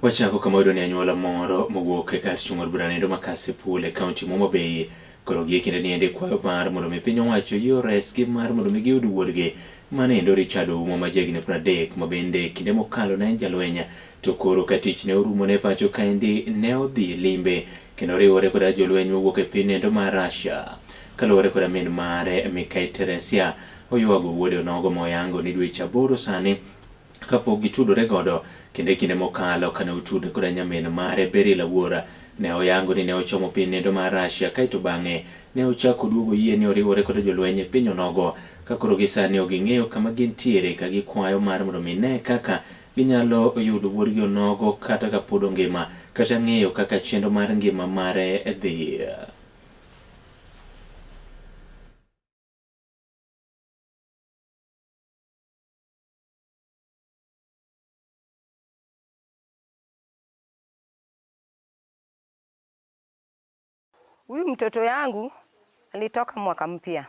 Wachako kama wayudo ni anyuola moro mowuok e kar chung' od bura nindo ma Kasipul e kaunti ma Homa Bay koro gie kinde niendi kwayo mar mondo mi piny owacho oyie oresgi mar mondo mi giyud wuodgi manindo Richard Oumo ma jahigni 30 ma bende kinde mokalo ne en jalweny to koro ka tich ne orumo ne pacho kaendi ne odhi e limbe kendo oriwore koda jolweny mowuok e piny nendo mar Russia. Kaluwore koda min mare Mikai Teresia oywago wuode onogo moyango ni dweche 8 sani kapok gitudore godo kendo e kinde mokalo kane otude koda nyamin mare Beryl Awuora ne oyango ni ne ochomo piny nendo mar Russia kaeto bang'e ne ochako oduogo yie ni oriwore koda jolweny e piny onogo ka koro gi sani ok ging'eyo kama gintiere ka gikwayo mar mondo mi ne kaka ginyalo yudo wuodgi onogo kata ka pod ongima kata ng'eyo kaka chenro mar ngima mare dhi. Huyu mtoto yangu alitoka mwaka mpya,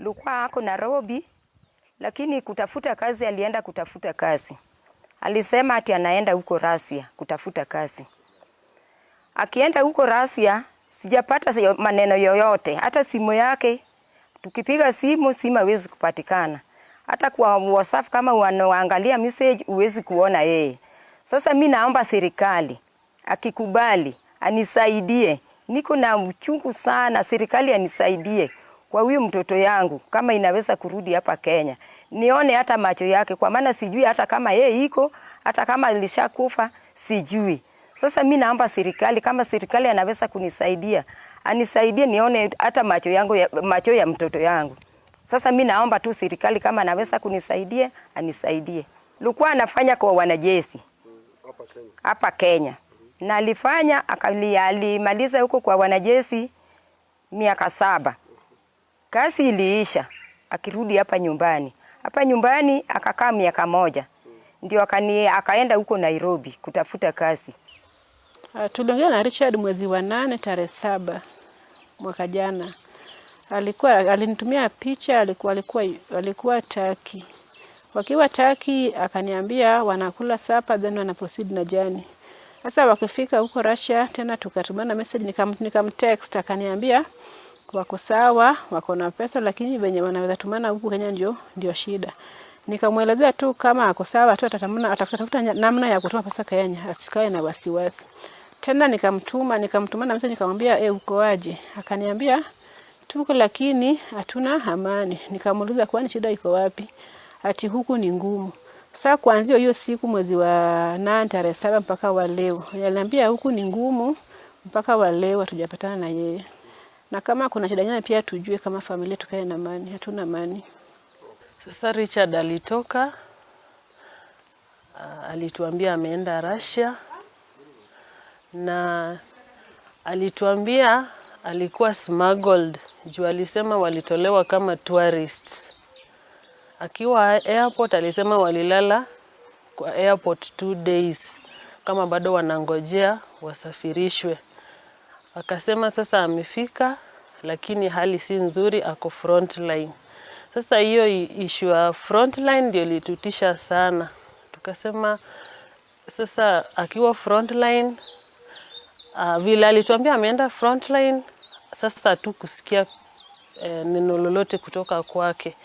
alikuwa ako Nairobi, lakini kutafuta kazi, alienda kutafuta kazi. Alisema ati anaenda huko Russia kutafuta kazi. Akienda huko Russia, sijapata maneno yoyote, hata simu yake tukipiga simu, simu haiwezi kupatikana. Hata kwa WhatsApp kama wanaangalia message huwezi kuona yeye. Sasa mi naomba serikali akikubali anisaidie. Niko na uchungu sana, serikali anisaidie kwa huyu mtoto yangu kama inaweza kurudi hapa Kenya. Nione hata macho yake, kwa maana sijui hata kama yeye iko, hata kama alishakufa sijui. Sasa mi naomba serikali, kama serikali anaweza kunisaidia, anisaidie nione hata macho yangu ya, macho ya mtoto yangu. Sasa mi naomba tu serikali kama anaweza kunisaidia, anisaidie. Alikuwa anafanya kwa wanajeshi hapa Kenya. Na alifanya alimaliza huko kwa wanajeshi miaka 7. Kazi iliisha, akirudi hapa nyumbani. Hapa nyumbani akakaa miaka 1. Ndio akaenda huko Nairobi kutafuta kazi. Tuliongea na Richard mwezi wa 8 tarehe 7 mwaka jana. Alinitumia picha, alikuwa Turkey. Wakiwa Turkey akaniambia wanakula supper then wana proceed na journey. Sasa wakifika huko Russia tena tukatumana message, nikamtext akaniambia wako sawa, wako na pesa lakini venye wanaweza tumana huku Kenya ndio shida. Nikamwelezea tu kama ako sawa tu atatafuta namna ya kutuma pesa Kenya, asikae na wasiwasi. Tena nikamtuma na message nikamwambia, uko aje? Akaniambia tuko lakini hatuna amani. Nikamuuliza kwani shida iko wapi? Ati huku ni ngumu. Sasa kuanzia hiyo siku mwezi wa 8 tarehe 7 mpaka wa leo. Aliniambia huku ni ngumu mpaka wa leo hatujapatana na yeye. Na kama kuna shida nyingine pia tujue kama familia tukae na amani, hatuna amani. Sasa Richard alitoka, alituambia ameenda Russia na alituambia alikuwa smuggled juu alisema walitolewa kama tourists. Akiwa airport alisema walilala kwa airport 2 days kama bado wanangojea wasafirishwe. Akasema sasa amefika lakini hali si nzuri, ako frontline. Sasa hiyo issue ya frontline ndio ilitutisha sana. Tukasema sasa akiwa frontline, vile alituambia ameenda frontline, sasa tu kusikia neno lolote kutoka kwake.